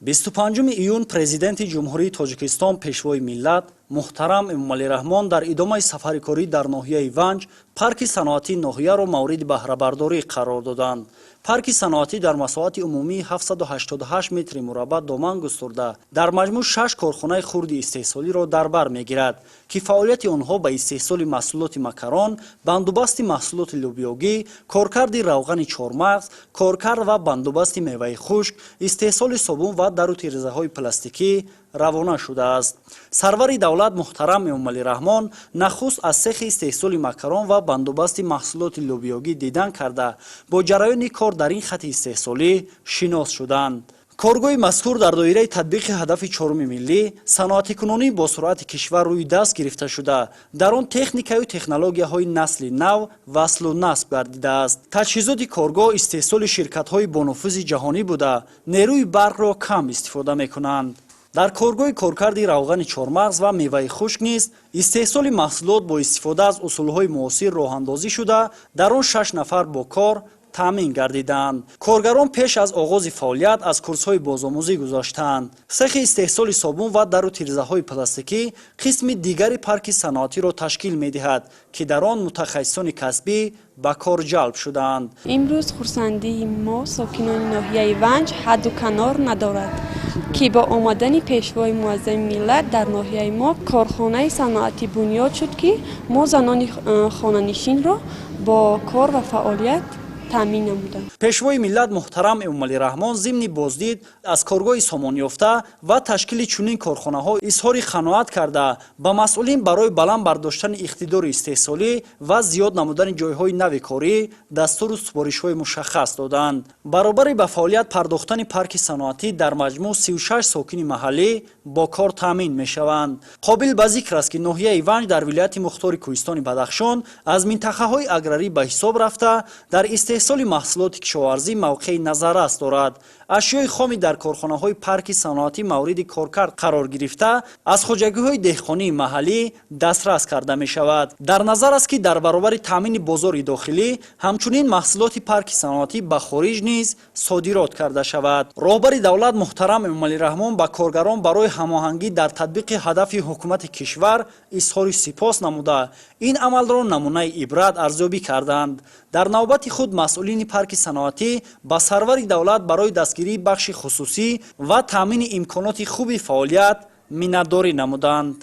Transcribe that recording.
25 июн Президенти Ҷумҳурии Тоҷикистон, Пешвои миллат муҳтарам Эмомалӣ Раҳмон дар идомаи сафари корӣ дар ноҳияи Ванҷ парки саноатии ноҳияро мавриди баҳрабардорӣ қарор доданд. Парки саноатӣ дар масоҳати умумии 788 метри мураббаъ доман густурда, дар маҷмӯъ шаш корхонаи хурди истеҳсолиро дар бар мегирад, ки фаъолияти онҳо ба истеҳсоли маҳсулоти макарон, бандубасти маҳсулоти лӯбиёгӣ, коркарди равғани чормағз, коркард ва бандубасти меваи хушк, истеҳсоли собун ва дару тирезаҳои пластикӣ равона шудааст. Сарвари давлат муҳтарам Эмомалӣ Раҳмон нахуст аз сехи истеҳсоли макарон ва бандубасти маҳсулоти лӯбиёгӣ дидан карда, бо ҷараёни кор дар ин хати истеҳсолӣ шинос шуданд. Коргоҳи мазкур дар доираи татбиқи ҳадафи чоруми миллӣ, саноатикунонӣ бо суръати кишвар рӯи даст гирифта шуда, дар он техникаю технологияҳои насли нав васлу насб гардидааст. Таҷҳизоти коргоҳ истеҳсоли ширкатҳои бонуфузи ҷаҳонӣ буда, нерӯи барқро кам истифода мекунанд. Дар коргоҳи коркарди равғани чормағз ва меваи хушк низ истеҳсоли маҳсулот бо истифода аз усулҳои муосир роҳандозӣ шуда, дар он шаш нафар бо кор таъмин гардиданд. Коргарон пеш аз оғози фаъолият аз курсҳои бозомӯзӣ гузаштаанд. Сехи истеҳсоли собун ва дару тирезаҳои пластикӣ қисми дигари парки саноатиро ташкил медиҳад, ки дар он мутахассисони касбӣ ба кор ҷалб шудаанд. Имрӯз хурсандии мо, сокинони ноҳияи Ванҷ, ҳадду канор надорад, ки бо омадани Пешвои муаззами миллат дар ноҳияи мо корхонаи саноатӣ бунёд шуд, ки мо, занони хонанишинро, бо кор ва фаъолият таъмин намуданд. Пешвои миллат муҳтарам Эмомалӣ Раҳмон зимни боздид аз коргоҳи сомонёфта ва ташкили чунин корхонаҳо изҳори қаноат карда, ба масъулин барои баланд бардоштани иқтидори истеҳсолӣ ва зиёд намудани ҷойҳои нави корӣ дастуру супоришҳои мушаххас доданд. Баробари ба фаъолият пардохтани парки саноатӣ, дар маҷмӯъ 36 сокини маҳаллӣ бо кор таъмин мешаванд. Қобил ба зикр аст, ки ноҳияи Ванҷ дар вилояти мухтори Кӯҳистони Бадахшон аз минтақаҳои аграрӣ ба ҳисоб рафта, дар истеҳсоли маҳсулоти кишоварзӣ мавқеи назаррас дорад. Ашёи хоми дар корхонаҳои парки саноатӣ мавриди коркард қарор гирифта, аз хоҷагиҳои деҳқонии маҳаллӣ дастрас карда мешавад. Дар назар аст, ки дар баробари таъмини бозори дохилӣ, ҳамчунин маҳсулоти парки саноатӣ ба хориҷ низ содирот карда шавад. Роҳбари давлат муҳтарам Эмомалӣ Раҳмон ба коргарон барои ҳамоҳангӣ дар татбиқи ҳадафи ҳукумати кишвар изҳори сипос намуда, ин амалро намунаи ибрат арзёбӣ карданд. Дар навбати худ масъулини парки саноатӣ ба сарвари давлат барои дастгирии бахши хусусӣ ва таъмини имконоти хуби фаъолият миннатдорӣ намуданд.